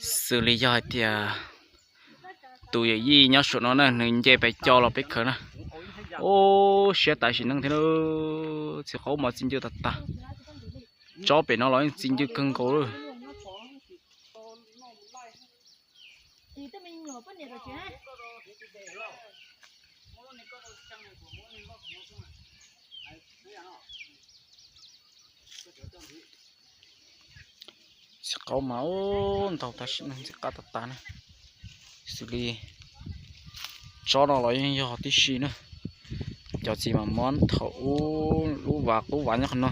Xws li yog hais tias tus yawm yij nyob saum no na, nws nce pem co los peb khaws na. Ub, siab tas sim neej thiab na. Txiv qaub mas txi ncw tag tag. Tsob pem no los yeej txi ncw kawg nkaus lawm. Txiv qaub mas ntau tab sis ntxim qab tag tag na. Xws li tsob no los yeej yog tib si na. Cov txiv mas muab thaum ub lub vaj qub vaj nyob qhov no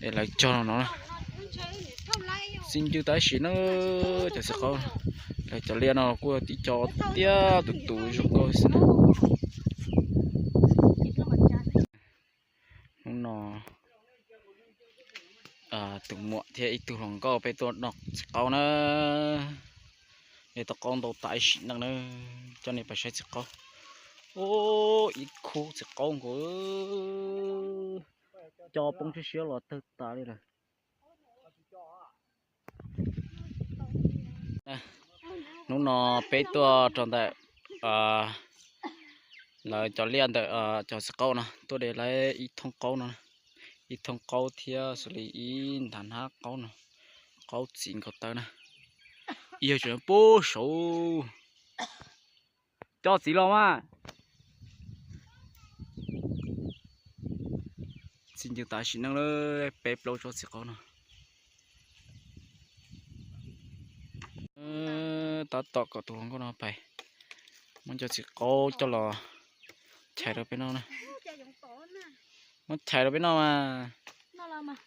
es lawv cog no no na. Txi ncw tab sis na, cov txiv qaub. Lawv cov liaj no kuj tib co tiab tus tus zoo nkauj xwb na. Hnub no tus muam thiab ib tug hluas nkauj peb tuaj noj txiv qaub na. Nej tau qaub ntau tas sim neej na, coj nej pais saib txiv qaub. Ub, ib khub txiv qaub nkaus, co poob siab siab los tawg tas li lawm. Hnub no peb tuaj rau ntawm lawv cov liaj ntawm cov txiv qaub no tuaj de lawv ib thoob qaub no, ib thoob qaub thiab xws li ib nta hnab qaub no, qaub txiv nkaus tawv na. Yog tseem pub saud. Coj txiv los mas. Txi ncw tas sim neej lawm, peb plaub tsob txiv qaub no. Tab tom kom tus hluas nkauj no pais muab cov txiv qaub coj los chais rau peb noj na. Muab chais rau peb noj mas.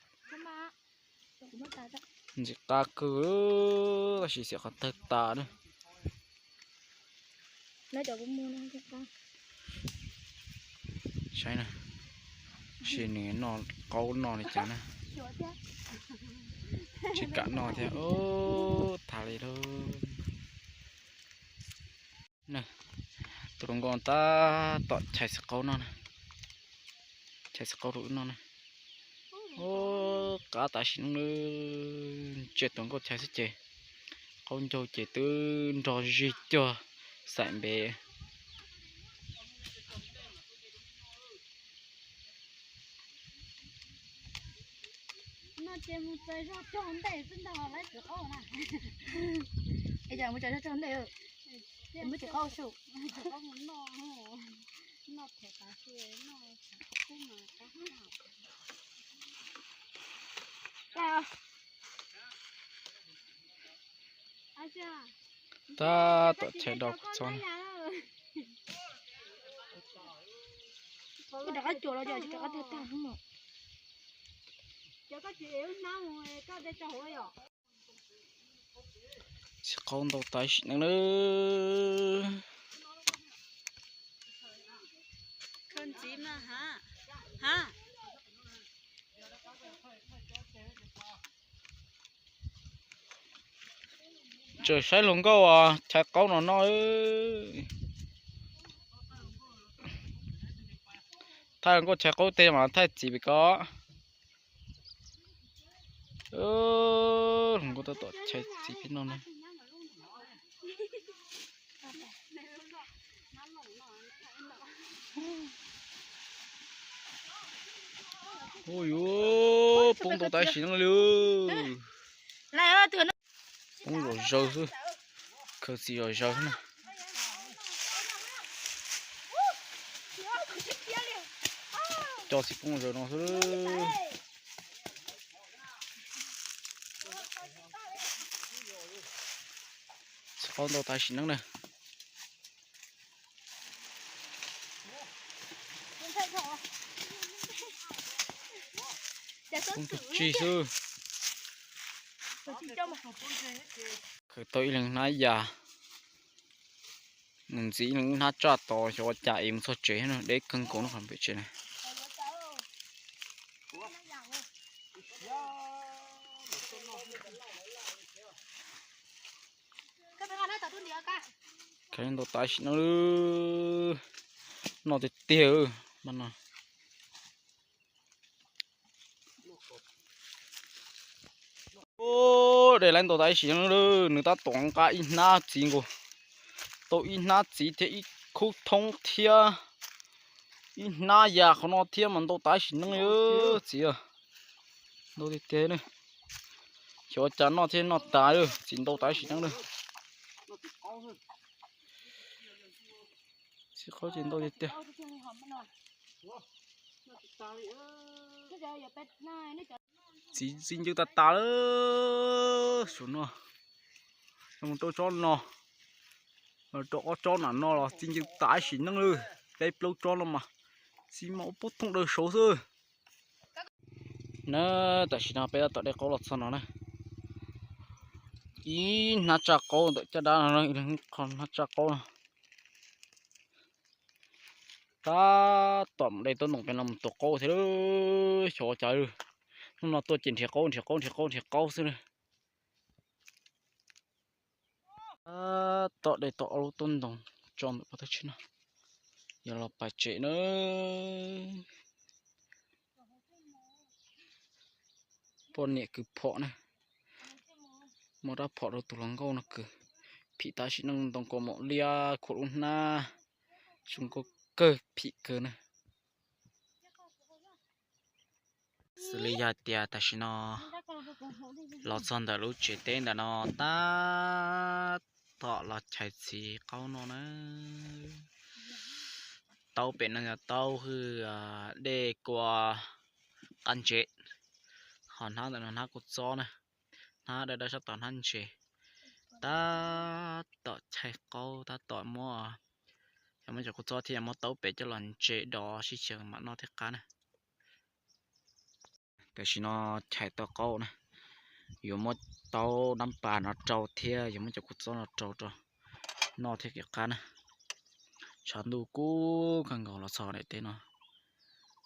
Ntxim qab kawg, tab sis xiam qhov tawg tas na. Saib na, sim nws noj qaub noj li cas na. Tsis kam noj thiab, tag li lauj. Tus hluas nkauj tab tom chais txiv qaub noj na. Chais txiv qaub rau wb noj na. Ub, qab tas sim neej na. Ntsia tus nkauj chais xwb ces qaub ncaug ces twb nrog zig cuag xaim npev. No ces mus txawm zog tsaug ntej xwb ntag lawv txiv qaub na. Es mus txawm zog tsaug ntej, mus txiv qaub su. Tab tom chais do kuv txob. Rov qab cuam los yog tsis rov qab tag tag hnub no. Txiv qaub ntau tas sim neej na. Tseem saib hluas nkauj chais qaub no noj. Thaij hluas nkauj chais qaub tej mas thaij txiv pem ko. Hluas nkauj tab tom chais txiv peb noj na. Ua yuav poob ntau tas sim neej li. Poob zom zaws xwb. Khaws txiv zom zaws xwb na. Cov txiv poob zom zaws no xwb. Txiv qaub ntau tas sim neej na. Poob tug tsig xwb. Khaws tau ib leeg hnab yas, nws ntxiv ib leeg ib hnab tsaj tos xyov ua cas es mus txog tsev no deb kawg nkaus no qhov pem tsev na. Khaws ntau tas sim no, noj tiag tiag mas no. Dej lawv ntaus tas ib sim neej lawm, nws tab tom nqa ib hnab txiv nkaus, tau ib hnab txiv thiab ib khub thoob thiab ib hnab yas qhov no thiab mas ntaus tas ib sim neej li txiv. Ntau tiag tiag ne. Xyov ua cas noj thiab noj tas, txiv ntaus tas ib sim neej lawm. Txiv qaub ces ntau tiag tiag. Txiv txi ncw tas tas lawm. Saum no, mus rau tsob no, rau ob tsob nram no los txi ncw tas ib sim neej lawm. Peb plaub tsob no mas txi mas ua pub thooj daws saud xwb. Na, tam sim no peb tab tom de qaub los txog no na. Ib hnab tsaj qaub ntawm caj dab no, hnab tsaj qaub no. Tab tom mus de tub ntoo pem no mus tua qaub thiab, xyov ua cas hnub no tuaj ces nrhiav qaub nrhiav qaub nrhiav qaub nrhiav qaub xwb na. Tab tom de tau ob lub tub ntoo tso ntawm pov tawb tsheb no, yog los pais tsev na. Poj niam kws phom na, muab rab phom rau tus hluas nkauj no kws phim tas sim neej ntoo kaus mom liab khuam lub hnab, zoo nkauj kawg phim kawg na. Xws li yog tias tam sim no los txog ntawm lub tsev teb ntawm no tab tom los chais txiv qaub no na. Taub pem no yog taub hwj dej kua qab ntsev, ho hnab ntawm no hnab kua txob na, hnab dawb dawb sab tod hnab ntses. Tab tom chais qaub tab tom muab, yog muab cov kua txob thiab yog muab taub pem coj los ntse dov sib xyaw mam noj thiaj qab na. Tam sim no chais tau qaub na, yuav muab taub nab pas no rau thiab yuav muab cov kua txob no rau rau noj thiaj kev qab na. Tshav ntuj kub kawg nkaus los txog daim teb no,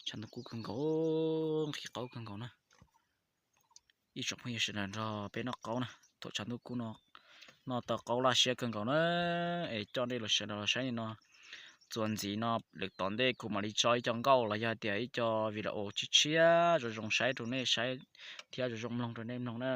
tshav ntuj kub kawg nkaus, nqhis qaub kawg nkaus na. Ib tsoom phooj ywg sawv daws nrog peb noj qaub na, thaum tshav ntuj kub no noj tau qaub laj siab kawg nkaus na. Es coj nej los sawv daws los saib li no, txuas ntxiv no lwm tom ntej kuv mam li tso ib co nkauj los yog tias ib co video tshiab tshiab zoo zoo saib rau nej saib thiab zoo zoo mloog rau nej mloog na.